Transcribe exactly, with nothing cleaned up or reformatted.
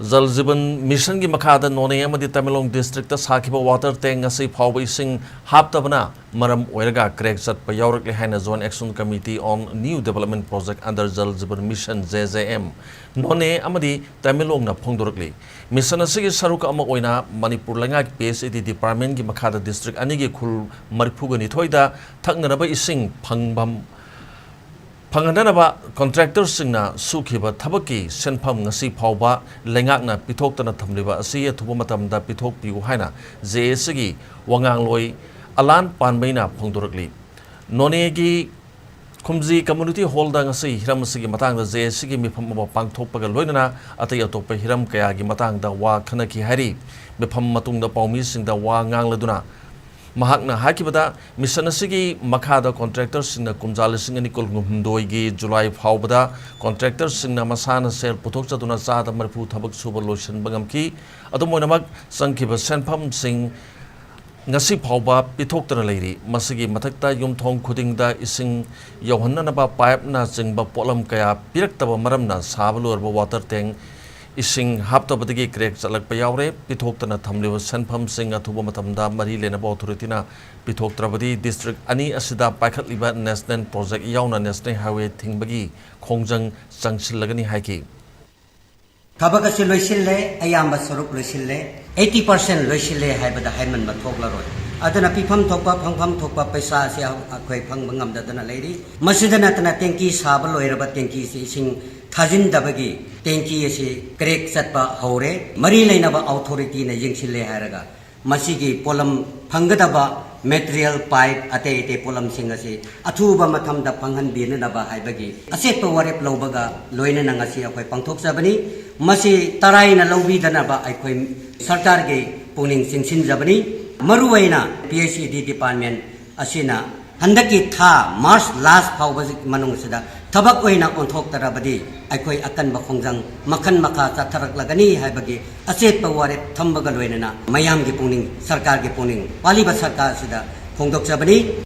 ꯖꯜ ꯖꯤꯕꯟ ꯃꯤꯁꯟꯒꯤ ꯃꯈꯥꯗ ꯅꯣꯅꯦ ꯑꯃꯗꯤ ꯇꯃꯦꯡꯂꯣꯡ ꯗꯤꯁꯇ꯭ꯔꯤꯛꯇ ꯁꯥꯈꯤꯕ ꯋꯥꯇꯔ ꯇꯦꯡ ꯉꯁꯤ ꯐꯥꯎꯕ ꯏꯁꯤꯡ ꯍꯥꯞꯇꯕꯅ ꯃꯔꯝ ꯑꯣꯏꯔꯒ ꯀ꯭ꯔꯦꯛ ꯆꯠꯄ ꯌꯥꯎꯔꯛꯂꯦ ꯍꯥꯏꯅ Joint Action Committee on New Development Project under Jal Jeevan Mission, J J M, ꯅꯣꯅꯦ ꯑꯃꯗꯤ ꯇꯃꯦꯡꯂꯣꯡꯅ ꯐꯣꯡꯗꯣꯔꯛꯂꯤ꯫ ꯃꯤꯁꯟ ꯑꯁꯤꯒꯤ ꯁꯔꯨꯛ ꯑꯃ ꯑꯣꯏꯅ ꯃꯅꯤꯄꯨꯔ ꯂꯩꯉꯥꯛ P H E D ꯗꯤꯄꯥꯔꯠꯃꯦꯟꯒꯤ ꯃꯈꯥꯗ ꯗꯤꯁꯇ꯭ꯔꯤꯛ ꯑꯅꯤꯒꯤ ꯈꯨꯜ ꯃꯔꯤꯐꯨꯒ ꯅꯤꯊꯣꯏꯗ ꯊꯛꯅꯅꯕ ꯏꯁꯤꯡ ꯐꯪꯐꯝ ꯐꯪꯍꯟꯅꯅꯕ ꯀꯣꯟꯇ꯭ꯔꯦꯛꯇꯔꯁꯤꯡꯅ ꯁꯨꯈꯤꯕ ꯊꯕꯛꯀꯤ ꯁꯦꯟꯐꯝ ꯉꯁꯤ ꯐꯥꯎꯕ ꯂꯩꯉꯥꯛꯅ ꯄꯤꯊꯣꯛꯇꯅ ꯊꯝꯂꯤꯕ ꯑꯁꯤ ꯑꯊꯨꯕ ꯃꯇꯝꯗ ꯄꯤꯊꯣꯛꯄꯤꯌꯨ ꯍꯥꯏꯅ J A C ꯒꯤ ꯋꯥꯉꯥꯡꯂꯣꯏ ꯑꯂꯥꯟ ꯄꯥꯟꯕꯩꯅ ꯐꯣꯡꯗꯣꯔꯛꯂꯤ꯫ ꯅꯣꯅꯦꯒꯤ ꯈꯨꯝꯖꯤ ꯀꯝꯃ꯭ꯌꯨꯅꯤꯇꯤ ꯍꯣꯜꯗ ꯉꯁꯤ ꯍꯤꯔꯝ ꯑꯁꯤꯒꯤ ꯃꯇꯥꯡꯗ J A C ꯒꯤ ꯃꯤꯐꯝ ꯑꯃ ꯄꯥꯡꯊꯣꯛꯄꯒ ꯂꯣꯏꯅꯅ ꯑꯇꯩ ꯑꯇꯣꯞꯄ ꯍꯤꯔꯝ ꯀꯌꯥꯒꯤ ꯃꯇꯥꯡꯗ ꯋꯥ ꯈꯟꯅꯈꯤ ꯍꯥꯏꯔꯤ꯫ ꯃꯤꯐꯝ ꯃꯇꯨꯡꯗ ꯄꯥꯎꯃꯤꯁꯤꯡꯗ ꯋꯥ ꯉꯥꯡꯂꯗꯨꯅ ꯃꯍꯥꯛꯅ ꯍꯥꯏꯈꯤꯕꯗ, ꯃꯤꯁꯟ ꯑꯁꯤꯒꯤ ꯃꯈꯥꯗ ꯀꯣꯟꯇ꯭ꯔꯦꯛꯇꯔꯁꯤꯡꯅ ꯀꯨꯝꯖꯥ ꯂꯤꯁꯤꯡ ꯑꯅꯤ ꯀꯨꯟꯍꯨꯝꯗꯣꯏꯒꯤ ꯖꯨꯂꯥꯏ ꯐꯥꯎꯕꯗ ꯀꯣꯟꯇ꯭ꯔꯦꯛꯇꯔꯁꯤꯡꯅ ꯃꯁꯥꯅ ꯁꯦꯜ ꯄꯨꯊꯣꯛꯆꯗꯨꯅ ꯆꯥꯗ ꯃꯔꯤꯐꯨ ꯊꯕꯛ ꯁꯨꯕ ꯂꯣꯏꯁꯤꯟꯕ ꯉꯝꯈꯤ꯫ ꯑꯗꯨꯝ ꯑꯣꯏꯅꯃꯛ, ꯆꯪꯈꯤꯕ ꯁꯦꯟꯐꯝꯁꯤꯡ ꯉꯁꯤ ꯐꯥꯎꯕ ꯄꯤꯊꯣꯛꯇꯅ ꯂꯩꯔꯤ꯫ ꯃꯁꯤꯒꯤ ꯃꯊꯛꯇ, ꯌꯨꯝꯊꯣꯡ ꯈꯨꯗꯤꯡꯗ ꯏꯁꯤꯡ ꯌꯧꯍꯟꯅꯅꯕ ꯄꯥꯏꯞꯅꯆꯤꯡꯕ ꯄꯣꯠꯂꯝ ꯀꯌꯥ ꯄꯤꯔꯛꯇꯕ ꯃꯔꯝꯅ ꯁꯥꯕ ꯂꯣꯏꯔꯕ ꯋꯥꯇꯔ ꯇꯦꯡ ꯏꯁꯤꯡ ꯍꯥꯞꯇꯕꯗꯒꯤ ꯀ꯭ꯔꯦꯛ ꯆꯠꯂꯛꯄ ꯌꯥꯎꯔꯦ꯫ ꯄꯤꯊꯣꯛꯇꯅ ꯊꯝꯂꯤꯕ ꯁꯦꯟꯐꯝꯁꯤꯡ ꯑꯊꯨꯕ ꯃꯇꯝꯗ ꯃꯔꯤ ꯂꯩꯅꯕ ꯑꯣꯊꯣꯔꯤꯇꯤꯅ ꯄꯤꯊꯣꯛꯇ꯭ꯔꯕꯗꯤ ꯗꯤꯁꯇ꯭ꯔꯤꯛ ꯑꯅꯤ ꯑꯁꯤꯗ ꯄꯥꯏꯈꯠꯂꯤꯕ ꯅꯦꯁꯅꯦꯜ ꯄ꯭ꯔꯣꯖꯦꯛ ꯌꯥꯎꯅ ꯅꯦꯁꯅꯦꯜ ꯍꯥꯏꯋꯦ ꯊꯤꯡꯕꯒꯤ ꯈꯣꯡꯖꯪ ꯆꯪꯁꯤꯜꯂꯒꯅꯤ ꯍꯥꯏꯈꯤ꯫ ꯊꯕꯛ ꯑꯁꯤ ꯂꯣꯏꯁꯤꯜꯂꯦ, ꯑꯌꯥꯝꯕ ꯁꯔꯨꯛ ꯂꯣꯏꯁꯤꯜꯂꯦ, eighty percent ꯂꯣꯏꯁꯤꯜꯂꯦ ꯍꯥꯏꯕꯗ ꯍꯥꯏꯃꯟꯕ ꯊꯣꯛꯂꯔꯣꯏ꯫ ꯑꯗꯨꯅ ꯄꯤꯐꯝ ꯊꯣꯛꯄ, ꯐꯪꯐꯝ ꯊꯣꯛꯄ ꯄꯩꯁꯥ ꯑꯁꯤ ꯑꯩꯈꯣꯏ ꯐꯪꯕ ꯉꯝꯗꯗꯅ ꯂꯩꯔꯤ꯫ ꯃꯁꯤꯗ ꯅꯠꯇꯅ ꯇꯦꯡꯀꯤ ꯁꯥꯕ ꯂꯣꯏꯔꯕ ꯇꯦꯡꯀꯤꯁꯤ ꯏꯁꯤꯡ ꯊꯥꯖꯤꯟꯗꯕꯒꯤ ꯇꯦꯡꯀꯤ ꯑꯁꯤ ꯀ꯭ꯔꯦꯛ ꯆꯠꯄ ꯍꯧꯔꯦ꯫ ꯃꯔꯤ ꯂꯩꯅꯕ ꯑꯣꯊꯣꯔꯤꯇꯤꯅ ꯌꯦꯡꯁꯤꯜꯂꯦ ꯍꯥꯏꯔꯒ ꯃꯁꯤꯒꯤ ꯄꯣꯠꯂꯝ ꯐꯪꯒꯗꯕ ꯃꯦꯇꯔꯤꯌꯦꯜ, ꯄꯥꯏꯞ, ꯑꯇꯩ ꯑꯇꯩ ꯄꯣꯠꯂꯝꯁꯤꯡ ꯑꯁꯤ ꯑꯊꯨꯕ ꯃꯇꯝꯗ ꯐꯪꯍꯟꯕꯤꯅꯅꯕ ꯍꯥꯏꯕꯒꯤ ꯑꯆꯦꯠꯄ ꯋꯥꯔꯦꯞ ꯂꯧꯕꯒ ꯂꯣꯏꯅꯅ ꯉꯁꯤ ꯑꯩꯈꯣꯏ ꯄꯥꯡꯊꯣꯛꯆꯕꯅꯤ꯫ ꯃꯁꯤ ꯇꯔꯥꯏꯅ ꯂꯧꯕꯤꯗꯅꯕ ꯑꯩꯈꯣꯏ ꯁꯔꯀꯥꯔꯒꯤ ꯄꯨꯛꯅꯤꯡ ꯆꯤꯡꯁꯤꯟꯖꯕꯅꯤ꯫ ꯃꯔꯨꯑꯣꯏꯅ P H E D department ꯑꯁꯤꯅ ꯍꯟꯗꯛꯀꯤ ꯊꯥ ꯃꯥꯔꯆ ꯂꯥꯁ ꯐꯥꯎꯕ ꯃꯅꯨꯡꯁꯤꯗ ꯊꯕꯛ ꯑꯣꯏꯅ ꯑꯣꯟꯊꯣꯛꯇ꯭ꯔꯕꯗꯤ ꯑꯩꯈꯣꯏ ꯑꯀꯟꯕ ꯈꯣꯡꯖꯪ ꯃꯈꯜ ꯃꯈꯥ ꯆꯠꯊꯔꯛꯂꯒꯅꯤ ꯍꯥꯏꯕꯒꯤ ꯑꯆꯦꯠꯄ ꯋꯥꯔꯦꯞ ꯊꯝꯕꯒ ꯂꯣꯏꯅꯅ ꯃꯌꯥꯝꯒꯤ ꯄꯨꯛꯅꯤꯡ, ꯁꯔꯀꯥꯔꯒꯤ ꯄꯨꯛꯅꯤꯡ, ꯄꯥꯜꯂꯤꯕ ꯁꯔꯀꯥꯔ ꯑꯁꯤꯗ ꯐꯣꯡꯗꯣꯛꯆꯕꯅꯤ꯫